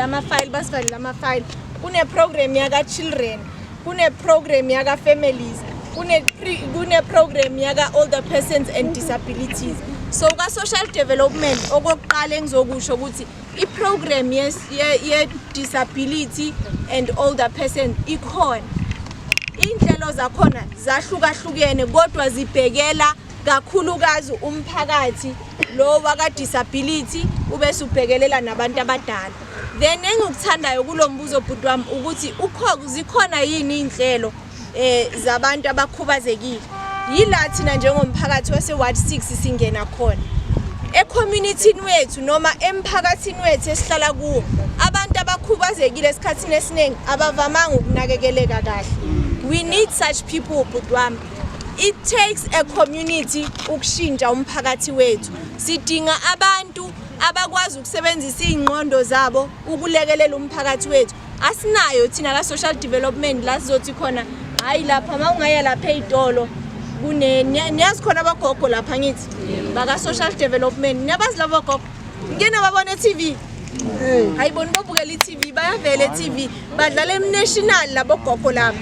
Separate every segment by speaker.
Speaker 1: Amafayili, basivalele amafayili. Kune-program yaka-children, kune-program yaka-families, kune-program yaka-older persons and disabilities. So ka-social development, okokuqala engizokusho ukuthi i-program ye-disability and older person ikhona. Iy'nhlelo zakhona zahlukahlukene, kodwa zibhekela kakhulukazi umphakathi lo waka-disability, ubese ubhekelela nabantu abadala. Then engikuthandayo kulo mbuzo, bhuti wami, ukuthi zikhona yini iy'nhlelo zabantu abakhubazekile. Yila thina njengomphakathi wase-ward 6 singena khona. Ecommunitini wethu noma emphakathini wethu esihlala kuwo, abantu abakhubazekile esikhathini esiningi abavamanga ukunakekeleka kahle. We need such people, bhuti wami. It takes a community ukushintsha umphakathi wethu. Sidinga abantu abakwazi ukusebenzisa iy'ngqondo zabo ukulekelela umphakathi wethu. Asinayo thina ka-social development la sizothi khona, hhayi, lapha uma ungaya lapha ey'tolo kune niyazi khona abagogo lapha, ngithi baka-social development. Niyabazi labo gogo? Ngike nababona e-TV. Hayi bona, bobukela i-TV, bayavela e-TV, badlala em-national labo gogo labo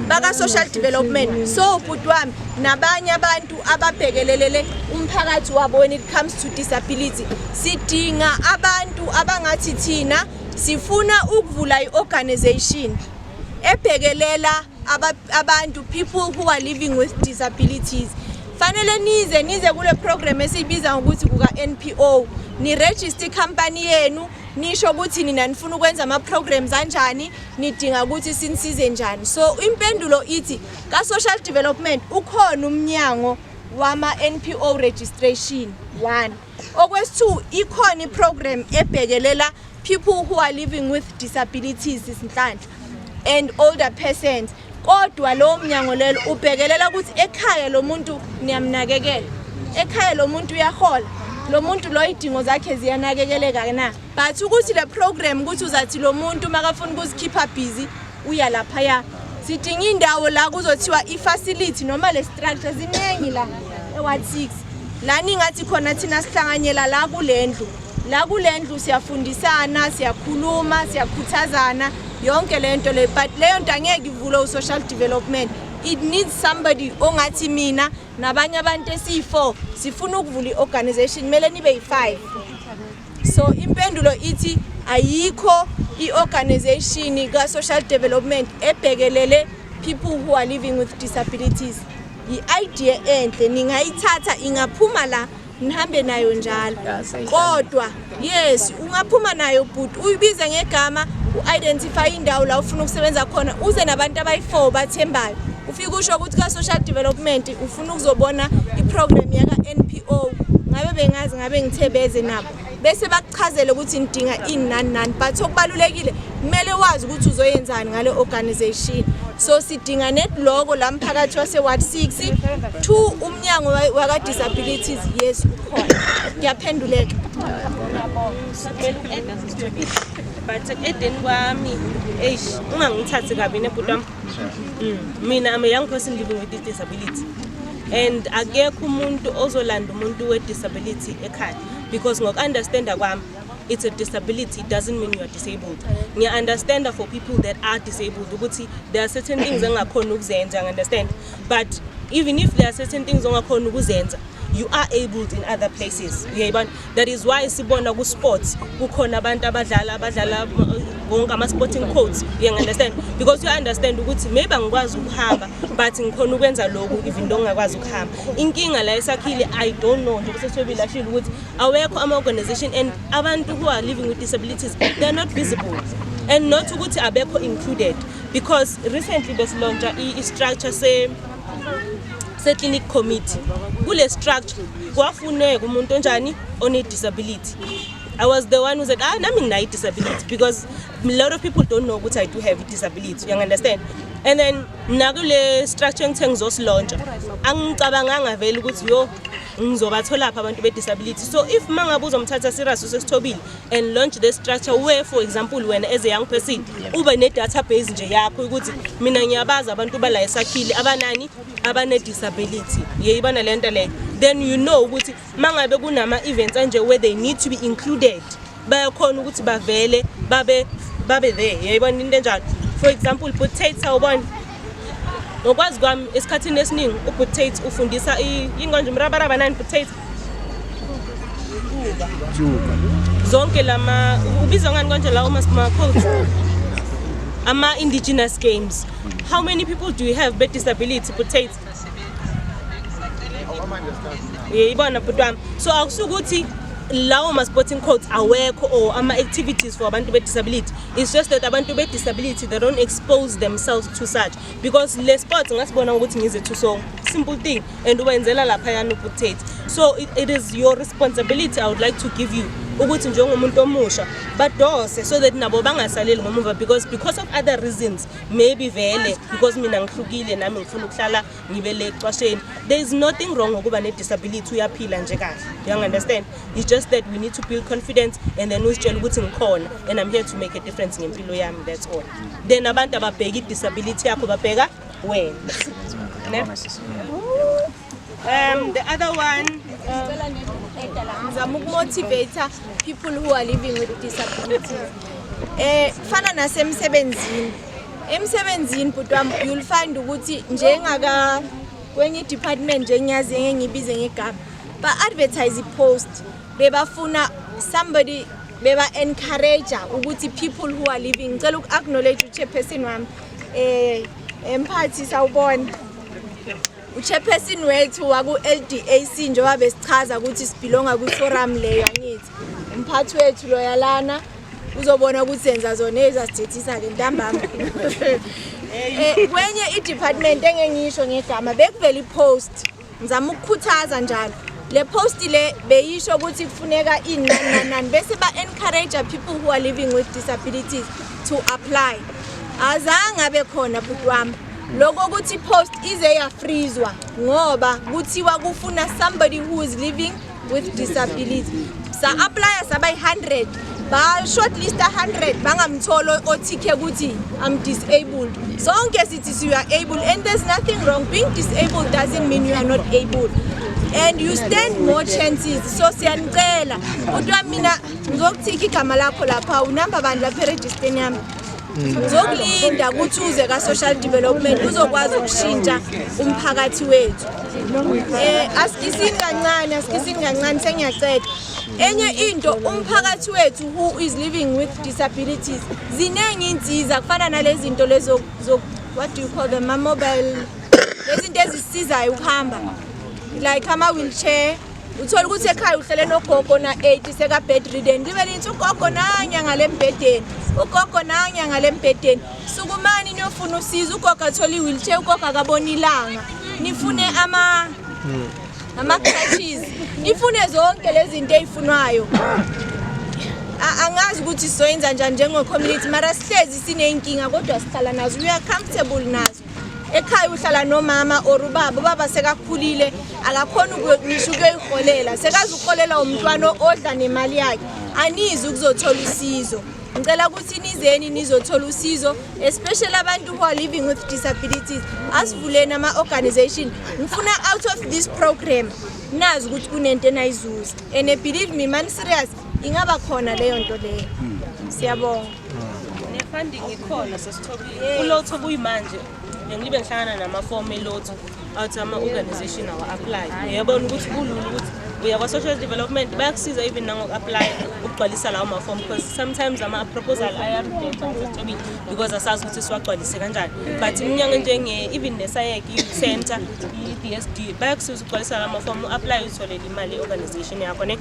Speaker 1: baka-social development. So bhuti wami, nabanye abantu ababhekelelele umphakathi wabo when it comes to disability, sidinga abantu abangathi thina sifuna ukuvula i-organization ebhekelela abantu, people who are living with disabilities. Fanele nize kule program esiyibiza ngokuthi kuka-NPO, ni-register ikhampani yenu, nisho ukuthi nina nifuna ukwenza ama-programs anjani, nidinga ukuthi sinisize njani. So impendulo ithi ka-social development ukhona umnyango wama-NPO registration, one. Okwesi-two, ikhona i-program ebhekelela people who are living with disabilities, Sinhlanhla, and older persons. Kodwa lowo mnyango lelo ubhekelela ukuthi ekhaya lo muntu niyamnakekela, ekhaya lo muntu uyahola, lo muntu lo idingo zakhe ziyanakekeleka na. But ukuthi le program, ukuthi uzathi lo muntu makafuna ukuzikhipha busy uya laphaya, sidinga indawo la kuzothiwa i-facility noma le structure. Ziningi la e-ward 6 la ningathi khona thina sihlanganyela la kule ndlu, la kule ndlu siyafundisana, siyakhuluma, siyakhuthazana, yonke le nto le. But leyo nto angeke ivulwe u-social development. It needs somebody ongathi mina nabanye abantu esiyi-4 sifuna ukuvula i-organization. Kumele nibe yi-5. So impendulo ithi ayikho i-organization ka-social development ebhekelele people who are living with disabilities. I-idea enhle, ningayithatha, ingaphuma la, nihambe nayo njalo. Kodwa yes, ungaphuma nayo but uyibize ngegama, u-identify indawo la ufuna ukusebenza khona, uze nabantu abayi-4 bathembayo, ufike usho ukuthi ka-social development ufuna ukuzobona i-program yaka-NPO. Ngabe bengazi, ngabe ngithe beze nabo, bese bakuchazele ukuthi nidinga ini, nani nani. But okubalulekile, kumele wazi ukuthi uzoyenzani ngale organization. So sidinga netloko la mphakathi wase-ward 6. Two, umnyango waka-disabilities, yes, ukhona. Ngiyaphenduleka.
Speaker 2: Kumele uku-adda, sisithobile, but eku-addeni kwami, eish, ungangithathi kabi nebhuti wami. Mina I'm a young person living with disability, and akekho umuntu ozolanda umuntu we-disability ekhaya, because ngoku-understanda kwami, it's a disability, it doesn't mean you are disabled. Ngiya-understanda for people that are disabled ukuthi there are certain things engakhona ukuzenza, ngi-understand, but even if there are certain things ongakhona ukuzenza, you are able in other places, uyayibona? That is why sibona ku-sports kukhona abantu abadlala wonke ama-sporting codes, uyangi-understand? Because you understand ukuthi maybe angikwazi ukuhamba, but ngikhona ukwenza lokhu even though ngingakwazi ukuhamba. Inkinga la esakhile, I don't know, njengoba sesithobile ashilo ukuthi awekho ama-organization, and abantu who are living with disabilities, they are not visible, and not ukuthi abekho included, because recently besilauncha i-structure se-clinic committee. Kule structure kwafuneka umuntu onjani, one-disability. I was the one who said, "Ah, nami nginayo i-disability," because a lot of people don't know ukuthi I do have a disability, you understand? And then nakule structure engithe ngizosilauncha, angicabanganga vele ukuthi yo, ngizobatholaphi abantu be-disability. So if mangabe uzomthatha serious usesithobile and launch the structure where, for example, wena as a young person ube ne-database nje yakho ukuthi mina ngiyabazi abantu bala esakhile abanani, abane-disability, yeyibona le nto leyo, then you know ukuthi mangabe kunama-events anje where they need to be included. Bayakhona ukuthi bavele babe there, yayibona into enjalo. For example, Bhuti sawubona. Ngokwazi kwami, esikhathini esiningi uBhuti ufundisa yini konje, umrabaraba nani, Bhuti? Zonke lama ubizwa ngani konje lawo ma-coach, ama-indigenous games? How many people do you have be-disability, Bhuti? Uyayibona, bhuti wami? So akusukuthi lawo ma-sporting codes awekho or ama-activities for abantu be-disability. It's just that abantu be-disability, they don't expose themselves to such, because le sport ngasibona ukuthi ngize Thusong, simple thing, and uwenzela laphayana ubhuti. So it is your responsibility, I would like to give you, ukuthi njengomuntu omusha badose so that nabo bangasaleli ngomuva, because of other reasons, maybe vele because mina ngihlukile, nami ngifuna ukuhlala ngibe le ecwasheni. There is nothing wrong ngokuba ne-disability, uyaphila nje kahle, you understand? It's just that we need to build confidence and then uzitshela ukuthi ngikhona and I'm here to make a difference ngempilo yami, that's all. Then abantu ababheka i-disability yakho, babheka wena, ne? The other one,
Speaker 1: Ngizama ukumotivate people who are living with disabilities. Fana nasemsebenzini, emsebenzini, bhuti wami, you'll find ukuthi njengaka kwenye department nje ngiyazi, ngeke ngibize ngegama, ba-advertise i-post, bebafuna somebody, beba-encourage ukuthi people who are living. Ngicela uku-acknowledge u-chairperson wami, emphathi, sawubona, uchairperson wethu waku-LDAC, njengoba besichaza ukuthi sibelonga kwi-forum leyo. Angithi umphathi wethu loya lana uzobona ukuthi senza zona ezasithethisa-ke ntambama. Kwenye i-department engengisho ngegama, bekuvela i-post, ngizama ukukhuthaza njalo. Le post le beyisho ukuthi kufuneka ini, nani nani nani, bese ba-encourage people who are living with disabilities to apply. Azange abe khona, bhuti wami. Lokho ukuthi post ize yafreezwa ngoba kuthiwa kufuna somebody who is living with disability. Sa-applya saba yi-100, ba-shortlista 100, bangamtholi othikhe ukuthi I'm disabled. Sonke sithi you are able, and there's nothing wrong. Being disabled doesn't mean you are not able and you stand more chances. So siyanicela, kodwa mina ngizokuthikha igama lakho lapha, unamba bani lapha erejisteni yami. Ngizokulinda ukuthi uze ka-social development, uzokwazi ukushintsha umphakathi wethu. Asikisini kancane, asikisini kancane, sengiyaceda. Enye into, umphakathi wethu who is living with disabilities, ziningi insiza, kufana nalezi zinto lezo, what do you call them, ama-mobile, lezi zinto ezisisizayo ukuhamba, like ama-wheelchair. Uthola ukuthi ekhaya uhlele nogogo na-80, seka-bedridden, libe lithi ugogo nanya ngale mbhedeni, ugogo nanya ngale mbhedeni. Sukumani niyofuna usizo, ugogo athole i-wheelchair. Ugogo akaboni ilanga, nifune ama-crutches, nifune zonke lezi zinto ey'funwayo. Angazi ukuthi sizoyenza njani njengo-community, mara sihlezi siney'nkinga, kodwa sihlala nazo, we are comfortable nazo. Ekhaya uhlala nomama or ubaba, ubaba sekakhulile, akakhoni ngisho ukuyoyiholela, sekaze ukuholela umntwana odla nemali yakhe. Anizi ukuzothola usizo. Ngicela ukuthi nizeni nizothola usizo, especially abantu who are living with disabilities. Asivuleni ama-organization. Ngifuna out of this program nazi ukuthi kunento enayizuza, and believe me, man, serious, ingaba khona leyo nto leyo. Siyabonga.
Speaker 2: Ne-funding ikhona, sesithobile ulotho. Kuyimanje bengilibe ngihlangana namafomu elotho athi ama-organization awa-apply. Uyabona ukuthi kulula ukuthi uya kwa-social development, bayakusiza even nangoku-apply, ukugcwalisa lawo mafomu, because sometimes ama-proposal aya-rejectwa, sesithobile, because asazi ukuthi siwagcwalise kanjani. But iminyango njenge even ne-SAYEC, i-youth center, i-DSD, bayakusiza ukugcwalisa la mafomu, u-apply, utholele imali i-organization yakho, ne?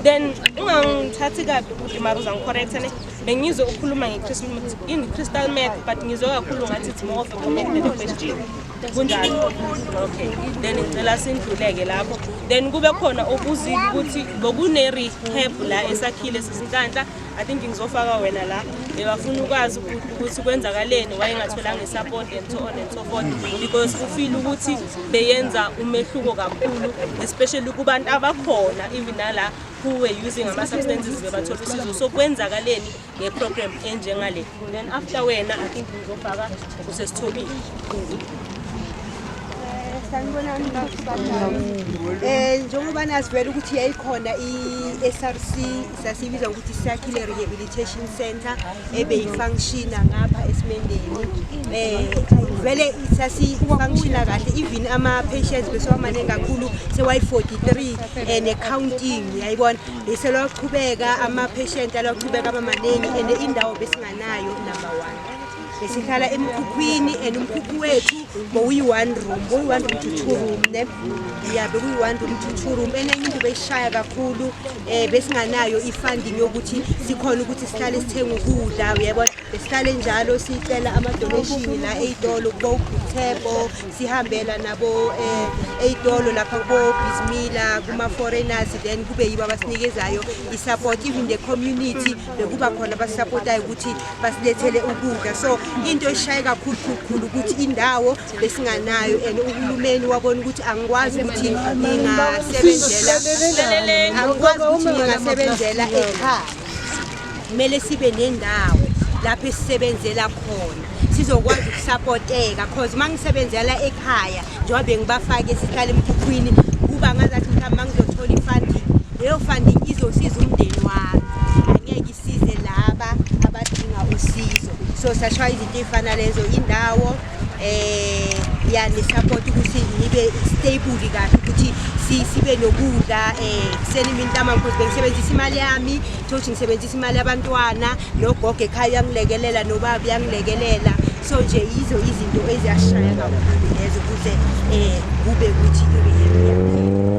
Speaker 2: Then ungangithathi kabi ukuthi mara uzangicorrecta, ne? Bengizwe ukhuluma nge-christmas in crystal meth, but ngizwe kakhulu ngathi it's more of a comment than a question. Kunjalo? Okay, then ngicela sindluleke lapho. Then kube khona obuzile ukuthi bokune-rehab la esakhile sizinhlanhla. I think ngizofaka wena la. Bebafuna ukwazi ukuthi kwenzakaleni, wayengatholanga i-support and so on and so forth, because ufeel ukuthi beyenza umehluko kakhulu, especially kubantu abakhona even nala who were using ama-substances, bebathola usizo. So kwenzakaleni nge-program enjengale? Then after wena, I think ngizofaka usesithobile.
Speaker 3: Sanibonani baba. Njengoba nazi vele ukuthi yayikhona i-SRC, sasiyibiza ngokuthi Sakhile Rehabilitation Center, ebeyifunctiona ngapha esimendeni. Vele sasifunctiona kahle, even ama-patients besewamaningi kakhulu, sewayi-43 ne-counting yayibona, bese lwaqhubeka ama-patient alwaqhubeka abamaningi, and indawo besinganayo. Number one, besihlala emkhukhwini, and umkhukhu wethu bowuyi-one room, bowuyi-one room to two room ne, ya, bekuyi-one room to two room. Enye into beyishaya kakhulu, besinganayo i-funding yokuthi sikhona ukuthi sihlale sithenga ukudla, uyabona. Besihlale njalo sicela ama-donation la ey'tolo kubo-Thebo, sihambela nabo ey'tolo lapha kubo-Bismillah, kuma-foreigners, then kube yibo abasinikezayo i-support. Even the community bekuba khona abasupportayo ukuthi basilethele ukudla. So into eshaye kakhulu khulu ukuthi indawo besinganayo, and uhulumeni wabona ukuthi angikwazi ukuthi ngingasebenzela, angikwazi ukuthi ngingasebenzela ekhaya, kumele sibe nendawo lapho esisebenzela khona, sizokwazi ukusupporteka, cause uma ngisebenzela ekhaya, njengoba bengibafake sihlala emkhukhwini, kuba ngazathi mhlawumbe uma ngizothola i-funding, leyo funding izosiza umndeni wami, angeke isize laba abadinga usizo. So sashaya izinto ey'fana lezo, indawo ya, ne-support ukuthi ngibe stable kahle, ukuthi sibe nokudla kuseni, imini, ntambama, because bengisebenzisa imali yami, thothi ngisebenzisa imali yabantwana, nogogo ekhaya uyangilekelela, nobaba uyangilekelela. So nje yizo izinto eziyashaya kakhulu lezo ukuze kube ukuthi i-rehab yaphela.